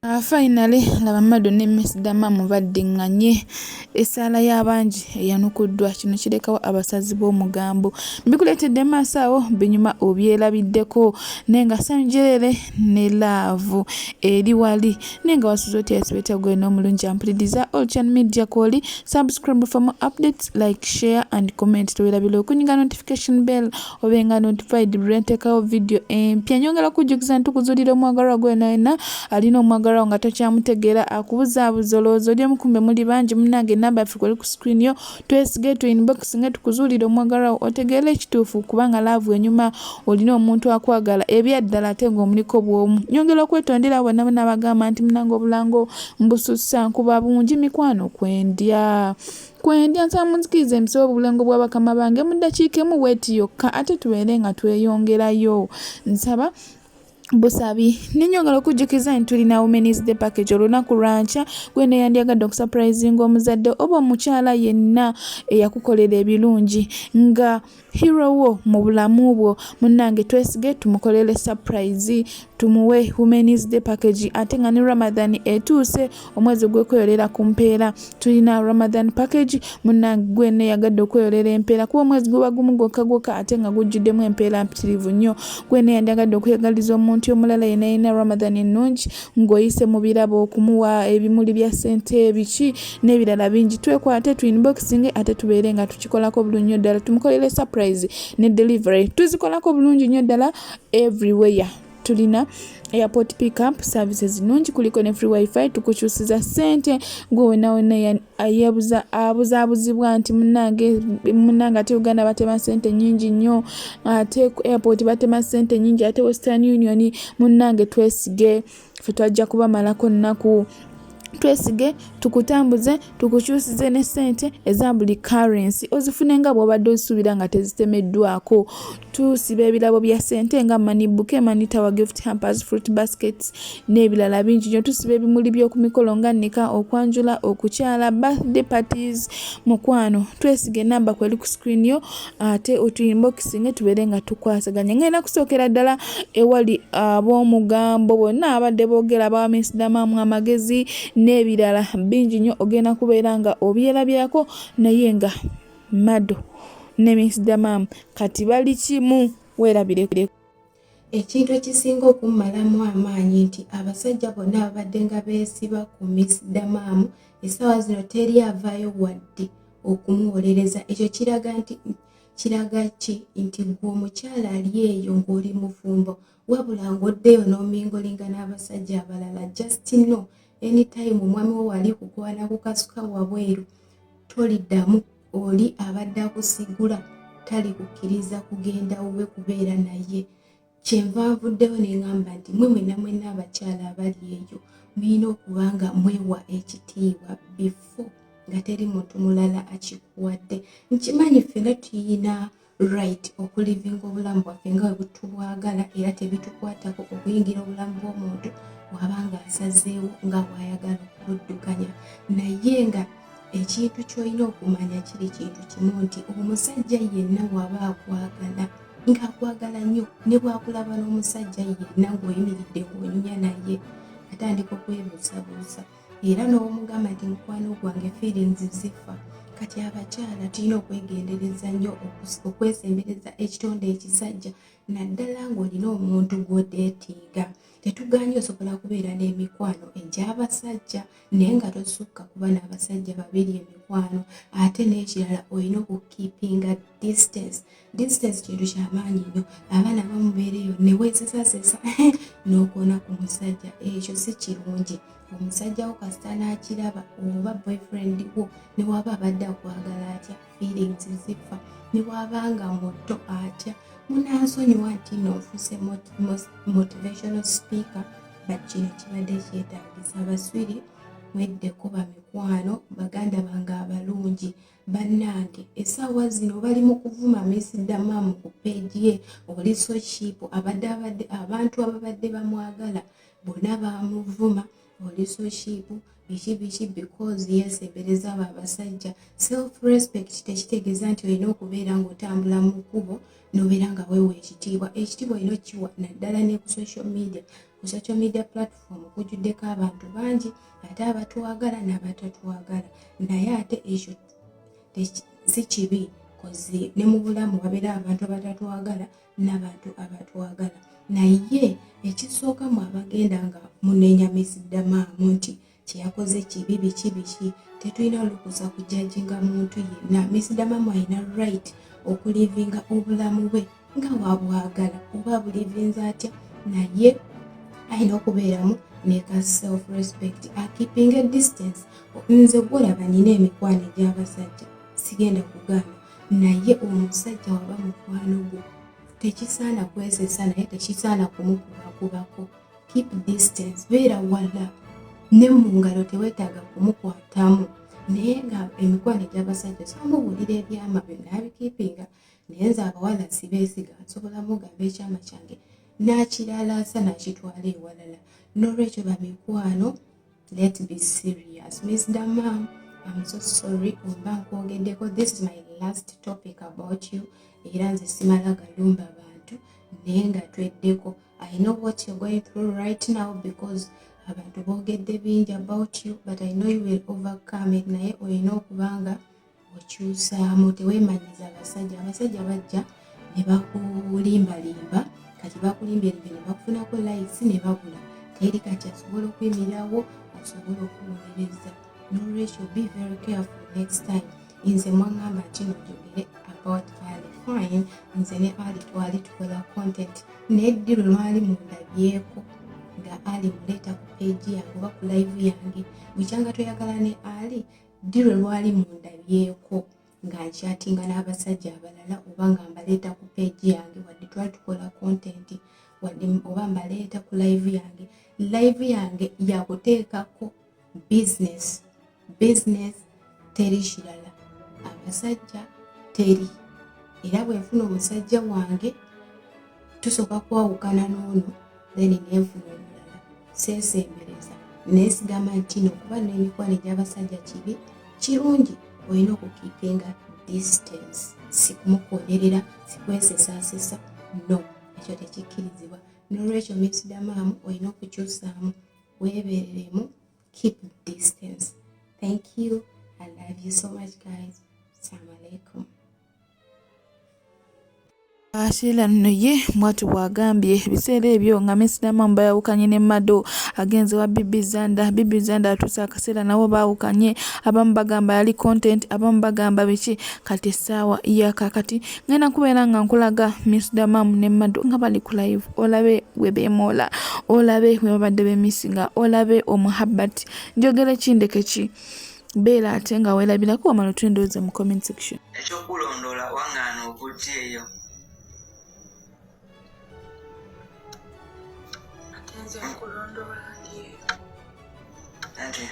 Finally laba Mado ne Miss Damamu baddiŋŋanye. Essaala y'abangi eyanukuddwa. Kino kirekawo abasazi b'omugambo. Mbikuleetedde maaso awo binyuma obyerabiddeko naye nga ssanyu jjereere ne laavu eri wali naye nga wasuze otya yasibetya gwe n'omulungi ampuliriza All Chan Media kwoli subscribe for more updates, like, share and comment. Tewerabira okunyiga notification bell obenga notified buli lwenteekawo vidiyo empya. Nyongera okujjukiza nti tukuzuulira omwagalwa gwe yena alina omwagalwa nga tokyamutegeera, akubuzaabuza, olowooza oli omukumbe muli bangi. Munnange, enamba yaffe kweri ku screen yo, twesige tu inbox nga tukuzuulira omwagalwa otegeere ekituufu, kubanga love enyuma, olina omuntu akwagala ebyaddala ate ng'omuliko bw'omu. Nyongera okwetondera bonna bonna abagamba nti munange obulango mbusussa, nkuba bungi. Mikwano, kwendya kwendya nsaba munzikirize empisewo obulengo bwa bakama bange mu ddakiika emu bweti yokka, ate tubeere nga tweyongerayo. Nsaba busabi nenyongera okujjukiza nti tulina Women's Day package olunaku lwankya. Gwe neyandyagadde okusurprisinga omuzadde oba omukyala yenna eyakukolera ebirungi nga hero wo mu bulamu bwo, munnange twesige tumukolere surprise, tumuwe Women's Day package. Ate nga ne Ramadan etuuse, omwezi ogw'okweyolera ku mpeera, tulina Ramadan package. Munnange, gwe neyagadde okweyolera empeera, kuba omwezi guba gumu gwokka gwokka ate nga gujjuddemu empeera mpitirivu nnyo. Gwe neyandyagadde okweyagaliza omuntu omulala yenna yenna Ramadan ennungi ng'oyise mu birabo, okumuwa ebimuli bya ssente, biki n'ebirala bingi, twekwate tu inboxing ate tubeere nga tukikolako bulungi nnyo ddala, tumukolere surprise. Ne delivery tuzikolako bulungi nnyo ddala everywhere. Tulina airport pickup services nungi, kuliko ne free WiFi. Tukukyusiza ssente. Gwe wena wena abuzaabuzibwa nti munange munange ate Uganda batema ssente nyingi nnyo, ate ku airport batema ssente nyingi, ate Western Union, munnange twesige, ffe twajja kubamalako nnaku. Twesige tukutambuze, tukukyusize ne ssente eza buli currency ozifune nga bw'obadde osuubira nga tezitemeddwako. Tusiba ebirabo bya ssente nga money bouquet, money tower, gift hampers, fruit baskets n'ebirala bingi nnyo. Tusiba ebimuli by'oku mikolo nga nika, okwanjula, okukyala, birthday parties. Mukwano, twesiga, enamba kweri ku screen yo, ate otuinboxinge tubeere nga tukwasaganya. Ngenda kusookera ddala ewali ab'omugambo bonna abadde boogera, bawa Miss Damamu amagezi n'ebirala bingi nnyo. Ogenda kubeera nga obyerabyako, naye nga Mado ne Miss Damamu kati bali kimu, weerabire. Ekintu ekisinga okummalamu amaanyi nti abasajja bonna ababadde nga beesiba ku Miss Damamu, essaawa zino teri avaayo wadde okumuwolereza. Ekyo kiraga nti kiraga ki? Nti gwe omukyala ali eyo ng'oli mufumbo, wabula ng'oddeyo n'omingolinga n'abasajja abalala, just know anytime omwami wo wali kukwana kukasuka wabweru, toliddamu. Oli abadde akusigula tali kukkiriza kugenda wuwe kubeera naye. Kyenva nvuddeyo ne ŋŋamba nti mwe mwenna mwenna abakyala abali eyo mulina okuba nga mwewa ekitiibwa before nga teri muntu mulala akikuwadde. Nkimanyi ffenna tuyina right okulivinga obulamu bwaffe nga bwe tubwagala, era tebitukwatako okuyingira obulamu bw'omuntu bw'aba nga asazeewo nga bw'ayagala okubuddukanya. Naye nga ekintu ky'olina okumanya kiri kintu kimu, nti omusajja yenna bw'aba akwagala, ng'akwagala nnyo, ne bw'akulaba n'omusajja yenna ng'oyimiridde ng'onyumya naye, atandika okwebuusabuusa, era n'omugamba nti mukwano gwange, feelings zifa. Kati abakyala tulina okwegendereza nnyo okwesembereza ekitonde ekisajja, naddala ng'olina omuntu gw'odeetinga. Tetuganye osobola kubeera n'emikwano egy'abasajja, naye nga tosukka kuba n'abasajja babiri emikwano. Ate n'ekirala, olina okukeepinga distance. Distance kintu kyamaanyi nnyo. Abaana bamubeereyo ne weesesasesa n'okwona ku musajja, ekyo si kirungi. Omusajja wo kasita n'akiraba, oba boyfriend wo, ne waba abadde akwagala atya, feelings zifa, ne waba nga muto atya. Munansonyiwa nti no nfuse motivational speaker, but kino kibadde kyetaagisa. Abaswiri mweddeko, bamikwano, baganda bange abalungi, bannange. Essaawa zino bali mu kuvuma Miss Damamu ku page ye, oli so cheap. Abadde abadde abantu ababadde bamwagala bonna bamuvuma, oli so cheap, biki biki, because yeesembereza abo abasajja. Self respect tekitegeeza nti olina okubeera ng'otambula mu kkubo n'obeera nga weewa ekitiibwa. Ekitiibwa olina okiwa naddala ne ku social media. Ku social media platform kujjuddeko abantu bangi ate abatwagala n'abatatwagala, naye ate ekyo si kibi kozi ne mu bulamu wabeera abantu abatatwagala n'abantu abatwagala. Naye ekisooka mu abagenda nga munenya Miss Damaamu nti kyeyakoze kibi biki biki, tetulina lukusa kujajinga muntu yenna. Miss Damaamu alina right okulivinga obulamu bwe nga wabwagala oba abulivinze atya, naye alina okubeeramu neka self respect, akeepinga distance. Nze gwolaba nina emikwano egy'abasajja, sigenda kugaana, naye omusajja waba mukwano gwo tekisaana kwesesa, naye tekisaana kumukubakubako. Keep distance, beera wala ne mu ngalo teweetaaga kumukwatamu. Naye nga emikwano egy'abasajja somubuulira ebyama byo n'abikeepinga, naye nze abawala sibeesiga, nsobola mugamba ekyama kyange n'akiralaasa n'akitwala ewalala. N'olwekyo bamikwano, let be serious. Miss Damam, I'm so sorry oba nkwogeddeko. This is my last topic about you, era nze simala galumba bantu, naye nga tweddeko. I know what you're going through right now because abantu boogedde bingi about you, but I know you will overcome it. Naye olina okubanga okyusaamu, teweemanyiza abasajja. Abasajja bajja ne bakulimbalimba, kati bakulimbyelimbye ne bakufunako likes ne babula, teri kati asobola okuyimirirawo asobola okuwolereza. Nolwekyo be very careful next time. Nze mwaŋŋamba nti no njogere about Ali, fine. Nze ne Ali twali tukola content, naye ddi lwe lwali mundabyeko nga Ali muleeta ku page yange oba ku live yange? Bukyanga toyagala ne Ali, ddi lwe lwali mundabyeko nga nkyatinga n'abasajja abalala oba nga mbaleeta ku page yange, wadde twali tukola content, wadde oba mbaleeta ku live yange? Live yange yakuteekako business, business, teri kirala, abasajja teri. Era bwe nfuna omusajja wange tusooka kwawukana n'ono, then nenfuna omulala, seesembereza. Naye sigamba nti no kuba n'emikwano egy'abasajja kibi, kirungi olina okukeepinga distance, si kumukolerera, si kwesesaasesa, no, ekyo tekikkirizibwa. N'olwekyo Miss Damaamu olina okukyusaamu, weebereremu, keep distance. Thank you, I love you so much guys. Assalamu alaikum. Sheila nno ye bw'atyo bw'agambye. Ebiseera ebyo nga Miss Damamu bayawukanye ne Mado, agenze wa Bibi Zanda. Bibi Zanda atuuse akaseera nabo baawukanye, abamu bagamba yali content, abamu bagamba biki. Kati essaawa ya kaakati ngenda kubeera nga nkulaga Miss Damamu ne Mado nga bali ku live, olabe bwe beemoola, olabe bwe babadde beemisinga, olabe omuhabbat. Njogere ki ndeke ki? Beera ate nga weerabirako, wamala otwendowooza mu comment section. Ekyokulondoola waŋŋaana okujja eyo. Ate nze nkulondoola ndi eyo. Anti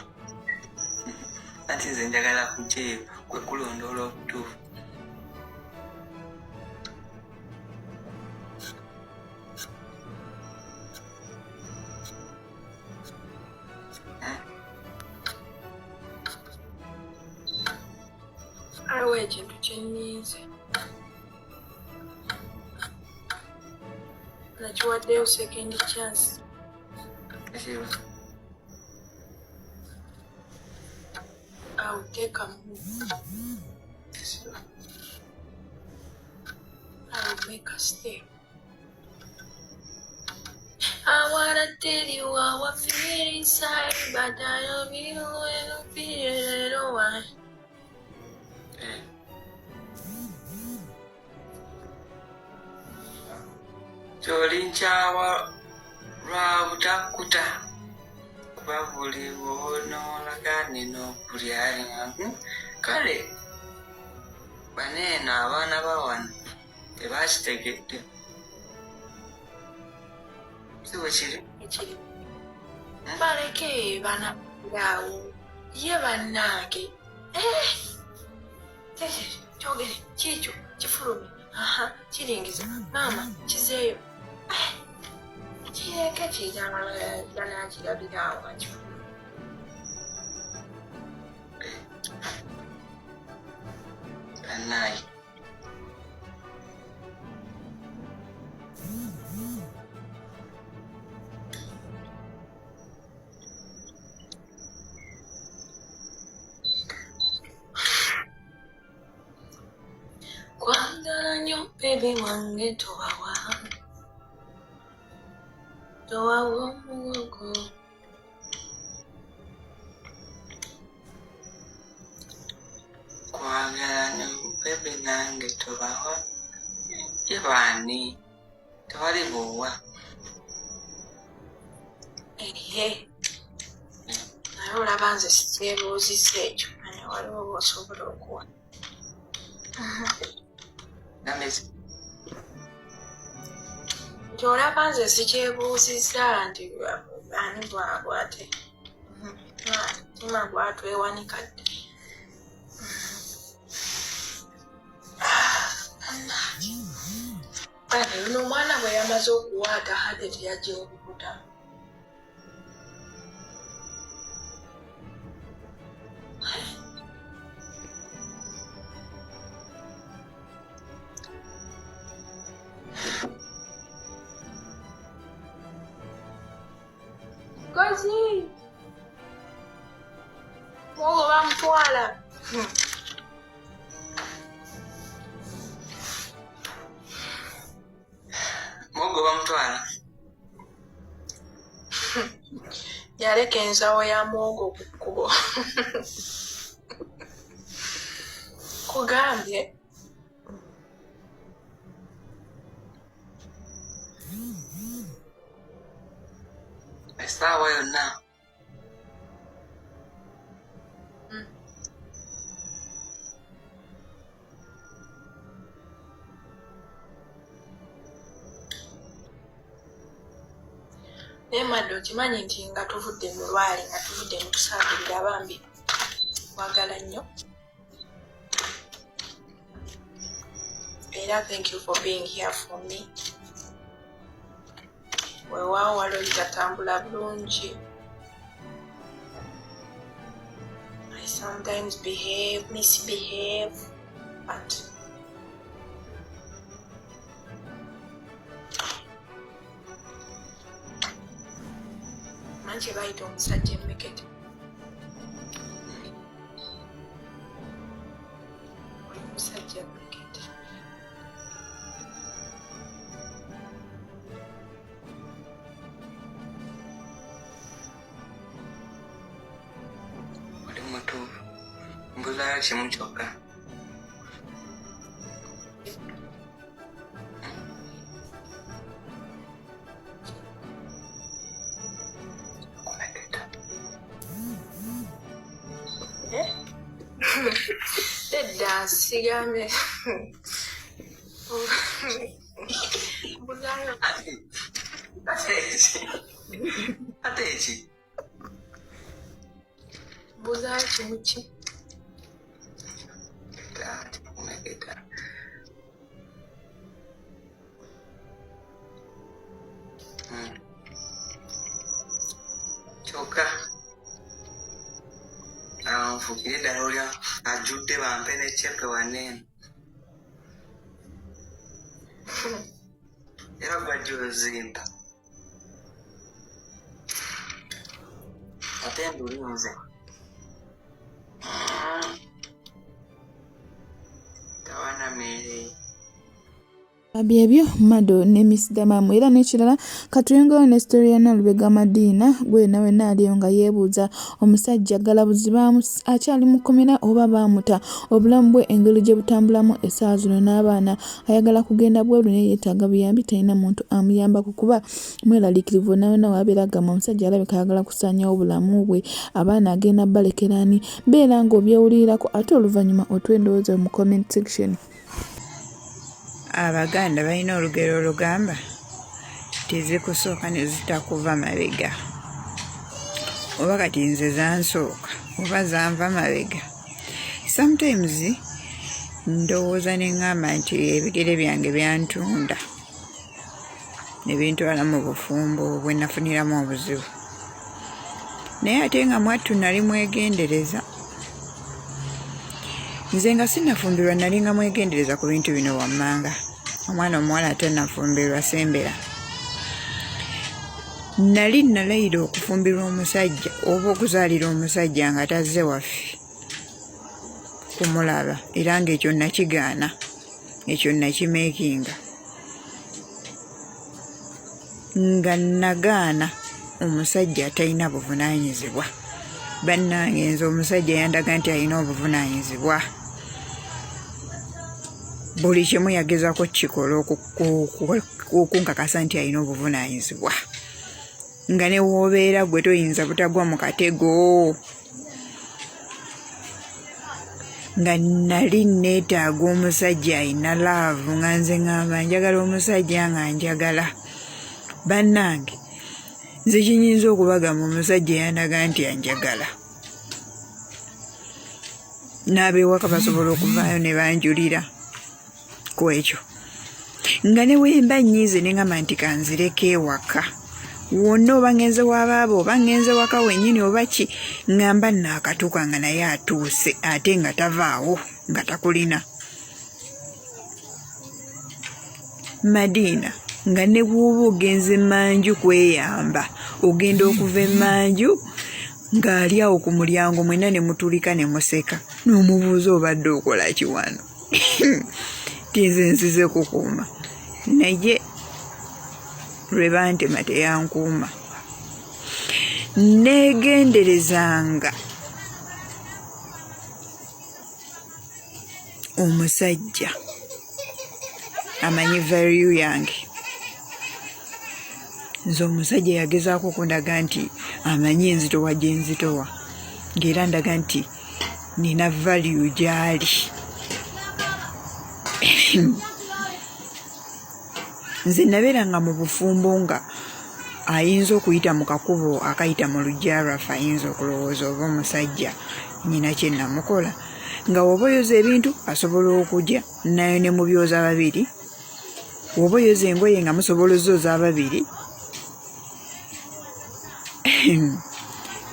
anti nze njagala kujja eyo kwe kulondoola okutuufu. Waliwo ekintu kye nninze nakiwaddeyo second chance. Awo teeka move. I will make a step. I wanna tell you how I feel inside, but I love you and I feel it why. Kyoli nkyawa lwa butakkuta kuba buli lw'onoolaga nina okulya. Kale bano eno abaana ba wano tebakitegedde, si bwe kiri? Ekiri baleke bana awo ye bannange. Eh! Kyogere kiikyo kifulume, aha kiringiza maama kizeeyo. Eh! Kireke kiranakirabira awo nga kifulume. Bannaaye Baby wange towawa. Towawa omuwogo. Kwagala ne baby nange tobawa. Ye baani? Tewali buwa. Ehe. Naye olaba nze sikyebuuzizza ekyo naye waliwo bw'osobola okuwa. Nti olaba nze sikyebuuzizza nti ani bwate mutima gwatwewanika dda. Ono omwana bwe yamaze okuwaata Hajjat yajja okukutama. Kozi. Muwogo bamutwala. Muwogo bamutwala. Yaleka ensawo ya muwogo ku kkubo. Kugambye. Essaawa yonna. Naye madde okimanyi nti nga tuvudde mu lwali nga tuvudde mu kusaagirira bambi kwagala nnyo era thank you for being here for me. Weewaawo waliwo bitatambula bulungi. I sometimes behave, misbehave, but manyi kye bayita omusajja emmekete. Oli musajja mmekete. Oli mutuufu. Mbuzaayo kimu kyokka. Eh? Nedda sigambye. Mbuzaayo. Ate eki? Ate eki? Mbuzaayo kimu ki? Kumeketa. Kyokka nfukire ddala oli ajjudde bampe ne cepe waneeno. Era gwajja ozimba. Ate mbulinze. Tawana mere. Byebyo Mado ne Miss Damamu era n'ekirala katuyungewo ne story ya Nalubega Madiina gwe nawe naaliyo nga yeebuuza omusajja Galabuzi akyali mu kkomera oba baamuta obulamu bwe engeri gye butambulamu essaawa zino n'abaana ayagala kugenda bweru naye yeetaaga buyambi talina muntu amuyambako kuba mweraliikirivu nawe nawe abeera agamba omusajja alabika ayagala kusaanyawo bulamu bwe abaana agenda balekera ani beera ng'obyewulirirako ate oluvannyuma otuwe endowooza mu comment section. Abaganda balina olugero olugamba nti zikusooka ne zitakuva mabega. Oba kati nze zansooka oba zanva mabega. Sometimes ndowooza ne ŋŋamba nti ebigere byange byantunda ne bintwala mu bufumbo bwe nafuniramu obuzibu. Naye ate nga mwattu nali mwegendereza. Nze nga sinnafumbirwa nalinga mwegendereza ku bintu bino wammanga. Omwana omuwala atannafumbirwa sembera. Nali nalayira okufumbirwa omusajja oba okuzaalira omusajja nga tazze waffe kumulaba era ng'ekyo nakigaana. Ekyo nakimeekinga nga nagaana omusajja atalina buvunaanyizibwa. Bannange nze omusajja yandaga nti alina obuvunaanyizibwa. Buli kimu yagezaako kukikola okunkakasa nti alina obuvunaanyizibwa. Nga ne w'obeera ggwe toyinza butagwa mu katego. Nga nali nneetaaga omusajja alina laavu nga nze ŋŋamba njagala omusajja nga njagala. Bannange nze kye nnyinza okubagamba omusajja eyandaga nti anjagala n'ab'ewaka basobola okuvaayo ne banjulira ku ekyo. Nga ne bwe mba nnyiize ne ŋŋamba nti kanzireko ewaka wonna oba ŋŋenze wa baaba oba ŋŋenze waka wennyini oba ki ŋŋamba nnaakatuuka nga naye atuuse ate nga tavaawo nga takulina. Madiina nga ne bw'oba ogenze manju kweyamba ogenda okuva emmanju ng'ali awo ku mulyango mwenna ne mutulika ne museka n'omubuuza obadde okola ki wano nti nze nzize kukuuma naye lwe bantema teyankuuma. Neegenderezanga omusajja amanyi value yange. Nze omusajja yagezaako okundaga nti amanyi enzitowa gye nzitowa ng'era andaga nti nina value gy'ali. Nze nabeeranga mu bufumbo nga ayinza okuyita mu kakubo akayita mu luggya lwaffe ayinza okulowooza oba omusajja nnyina kye namukola nga bw'oba oyoza ebintu asobola okugya naye ne mubyoza babiri, bw'oba oyoza engoye nga musobola ozzooza ababiri.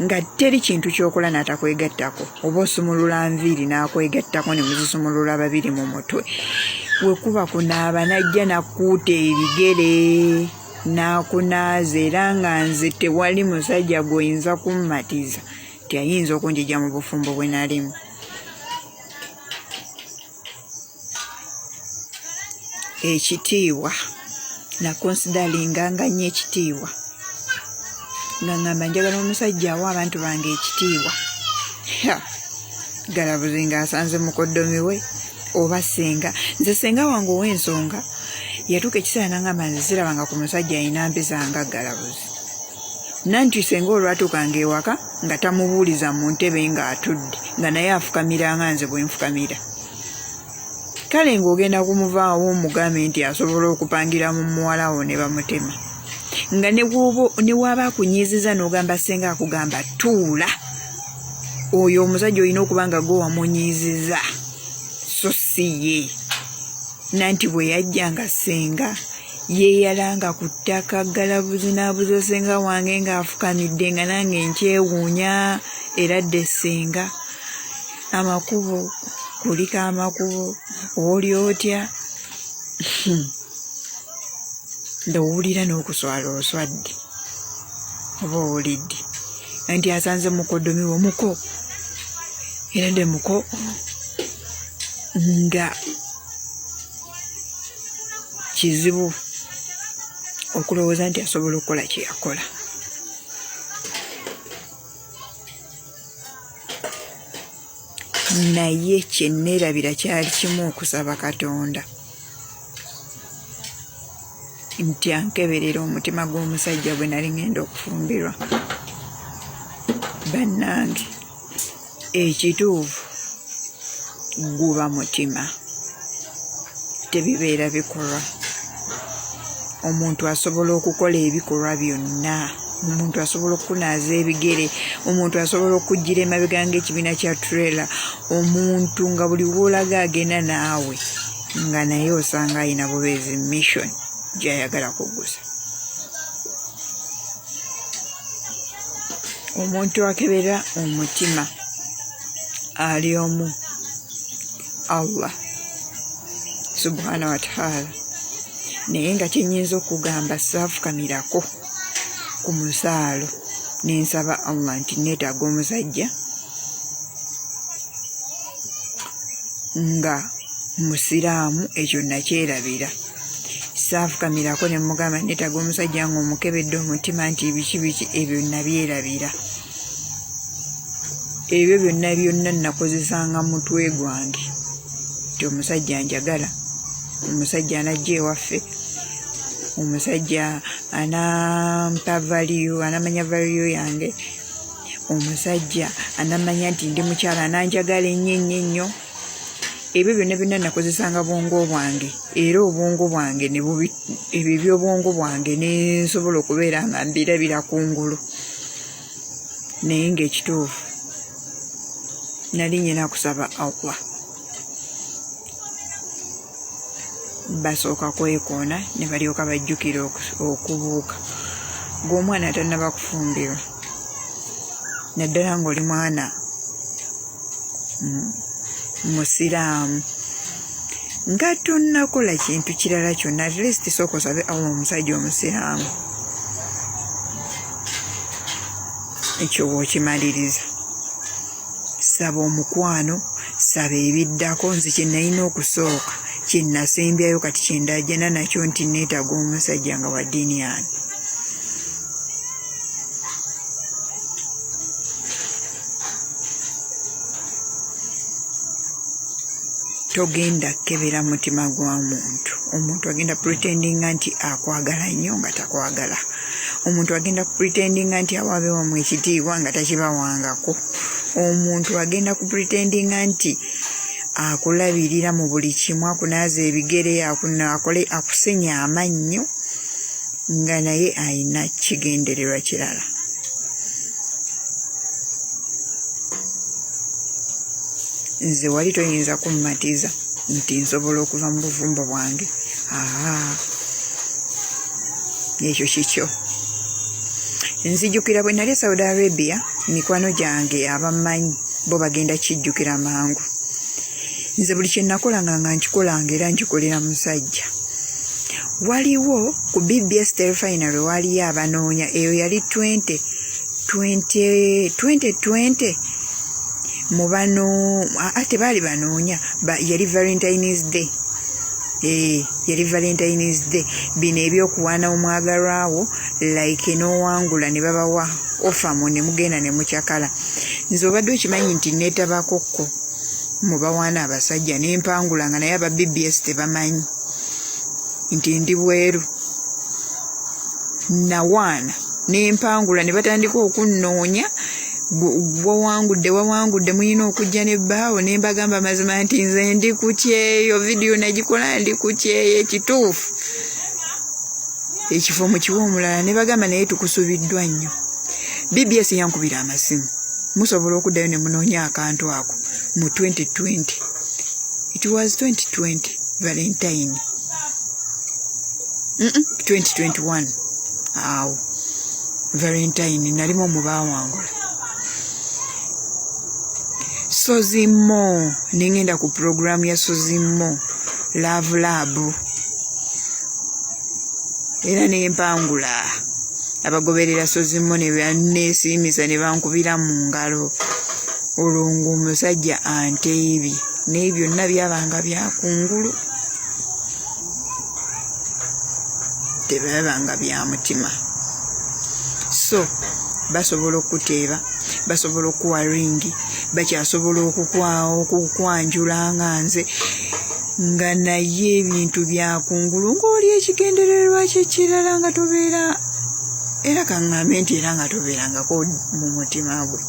Nga teri kintu ky'okola n'atakwegattako, oba osumulula nviiri n'akwegattako ne muzisumulula babiri mu mutwe. Bwe kuba kunaaba n'ajja n'akkuuta ebigere n'akunaaza era nga nze tewali musajja gw'oyinza kummatiza nti ayinza okunjigya mu bufumbo bwe nalimu. Ekitiibwa nakonsidalinganga nnyo ekitiibwa nga ngamba njagala omusajja awa abantu bange ekitiibwa. Galabuzi ng'asanze mukoddomi we oba ssenga. Nze ssenga wange ow'ensonga yatuuka ekiseera n'angamba nze sirabanga ku musajja alina mpisa nga Galabuzi. Nanti ssenga olwatuukanga ewaka nga tamubuuliza mu ntebe ng'atudde nga naye afukamira nga nze bwe nfukamira. Kale ng'ogenda kumuvaawo omugambe nti asobola okupangira mu muwala wo ne bamutema. Nga ne bw'aba akunyiizizza n'ogamba ssenga akugamba tuula. Oyo omusajja olina okuba nga gwe wamunyiizizza so si ye. Nanti bwe yajjanga ssenga yeeyalanga ku ttaka Ggalabuzi n'abuza ssenga wange ng'afukamidde nga nange nkyewuunya era dde ssenga amakubo kuliko amakubo oli otya ndowulira n'okuswala oswadde oba owulidde anti asanze mukoddomi wo muko era dde muko nga kizibu okulowooza nti asobola okukola kye yakola. Naye kye nneerabira kyali kimu okusaba Katonda nti ankeberere omutima gw'omusajja gwe nali ŋŋenda okufumbirwa. Bannange ekituufu guba mutima, tebibeera bikolwa. Omuntu asobola okukola ebikolwa byonna, omuntu asobola okukunaaza ebigere, omuntu asobola okukujjira emabega ng'ekibiina kya turela, omuntu nga buli w'olaga agenda naawe nga naye osanga alina bubeezi mission gy'ayagala kuggusa. Omuntu akebera omutima ali omu Allah subhana wataala naye nga kyenyinza okugamba saafukamirako ku musaalo nensaba Allah nti neetaaga omusajja nga Musiraamu, ekyo nakyerabira. Saafukamirako ne mugamba neetaaga omusajja ng'omukebedde omutima nti biki biki, ebyo nabyerabira. Ebyo byonna byonna nakozesanga mutwe gwange nti omusajja njagala, omusajja anajja ewaffe, omusajja anampa value, anamanya value yange, omusajja anamanya nti ndi mukyala ananjagala ennyo ennyo ennyo. Ebyo byonna byonna nakozesanga bwongo bwange, era obwongo bwange ne bubi, ebyo eby'obwongo bwange ne nsobola okubeera nga mbirabira kungulu. Naye ng'ekituufu nali nnina kusaba Allah. Basooka kwekoona ne balyoka bajjukira okubuuka. Ggwe omwana atannaba kufumbirwa, naddala ng'oli mwana Musiraamu, nga tonnakola kintu kirala kyonna, at least sooka osabe Allah omusajja Omusiraamu. Ekyo bw'okimaliriza, saba omukwano, saba ebiddako. Nze kye nalina okusooka kye nasembyayo kati kye ndaajana nakyo nti neetaaga omusajja nga wa ddiini yange. Togenda kukebera mutima gwa muntu. Omuntu agenda pretendinga nti akwagala nnyo nga takwagala. Omuntu agenda kupretendinga nti awa abewammwe ekitiibwa nga takibawangako. Omuntu agenda kupretendinga nti akulabirira mu buli kimu, akunaaza ebigere, akole, akusenya amannyo nga naye alina kigendererwa kirala. Nze wali toyinza kummatiza nti nsobola okuva mu bufumbo bwange. Aa, ekyo kikyo. Nzijukira bwe nali e Saudi Arabia, mikwano gyange abammanyi bo bagenda kijjukira mangu. Nze buli kye nakolanga nga nkikolanga era nkikolera musajja. Waliwo ku BBS Terefayina lwe waaliyo abanoonya, eyo yali 20 2020 mu bano tebaali banoonya, yali Valentine's Day. Yali Valentine's Day. Bino ebyokuwaana omwagalwa wo like n'owangula ne babawa ofa mu ne mugenda ne mucakala. Nze obadde okimanyi nti neetabako kko mu bawaana abasajja ne mpangula nga naye aba BBS tebamanyi nti ndi bweru. Nawaana ne mpangula ne batandika okunnoonya, wawangudde wawangudde mulina okujja ne bbaawo, ne mbagamba amazima nti nze ndi ku kyeyo, vidiyo nagikola ndi ku kyeyo ekituufu, ekifo mukiwe omulala. Ne bagamba naye tukusubiddwa nnyo. BBS yankubira amasimu, musobola okuddayo ne munoonya akantu ako mu 2020. It was 2020 Valentine. 2021 awo Valentine nalimu omubaawangula Sozimo, ne ngenda ku pulogulaamu ya Sozimo Love Lab era ne mpangula. Abagoberera Sozimo ne banneesiimisa ne bankubira mu ngalo, olwo ng'omusajja anteebye, naye byonna byabanga bya kungulu, tebyabanga bya mutima. So basobola okukuteeba, basobola okukuwa ringi, bakyasobola okukwanjula nga nze nga, naye ebintu byakungulu ng'oli ekigendererwa kye kirala, nga tobeera era kaŋŋambe nti era nga tobeerangako mu mutima gwe.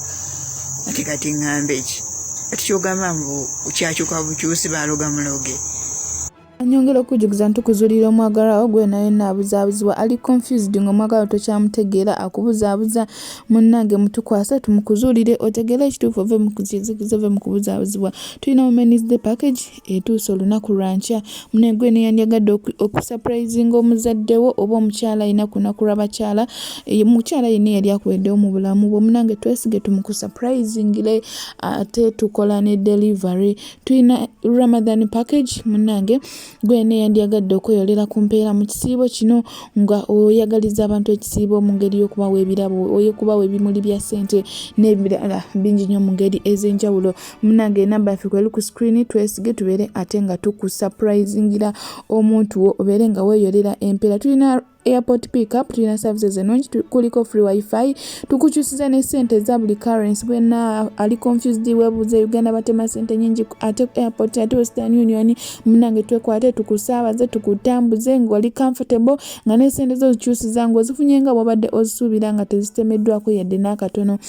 Ate kati ŋŋambe ki? Kati kyogamba mbu kyakyuka bukyusi, baaloga muloge. Nyongera okujjukiza nti tukuzuulira omwagalwa wo gwe naye naabuzaabuzibwa, ali confused ng'omwagalwa tokyamutegeera, akubuzaabuza. Munnange mutukwase tumukuzuulire otegeere ekituufu, ove mu kuzikiza, ove mu kubuzaabuzibwa. Tulina Women's Day package etuuse olunaku lwa nkya. Munnaye gwe neyandyagadde okusurprisinga omuzadde wo oba omukyala alina ku lunaku lw'abakyala, mukyala yenna eyali akuweddewo mu bulamu bwo, munnange twesige tumukusurprisingire, ate tukola ne delivery. Tulina Ramadan package munnange. Gwe yenna eyandyagadde okweyolera ku mpeera mu kisiibo kino nga oyagaliza abantu ekisiibo mu ngeri y'okubawa ebirabo, ey'okubawa ebimuli bya ssente n'ebirala bingi nnyo mu ngeri ez'enjawulo. Munnange enamba yaffe kweri ku screen, twesige tubeere ate nga tukusurprisingira omuntu wo obeere nga weeyolera empeera. Tulina airport pickup, tulina services ennungi, kuliko free wifi, tukukyusiza ne ssente eza buli currency. Bwenna ali confused weebuuze Uganda batema ssente nnyingi ate airport ate Western Union. Munnange twekwate tukusaabaze tukutambuze ng'oli comfortable nga ne ssente zo ozikyusiza ng'ozifunye nga bw'obadde ozisuubira nga tezitemeddwako yadde n'akatono.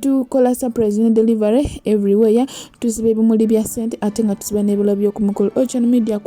Tukola surprise ne delivery everywhere, tusiba ebimuli bya ssente ate nga tusiba n'ebirala by'oku mukolo. Ocean Media.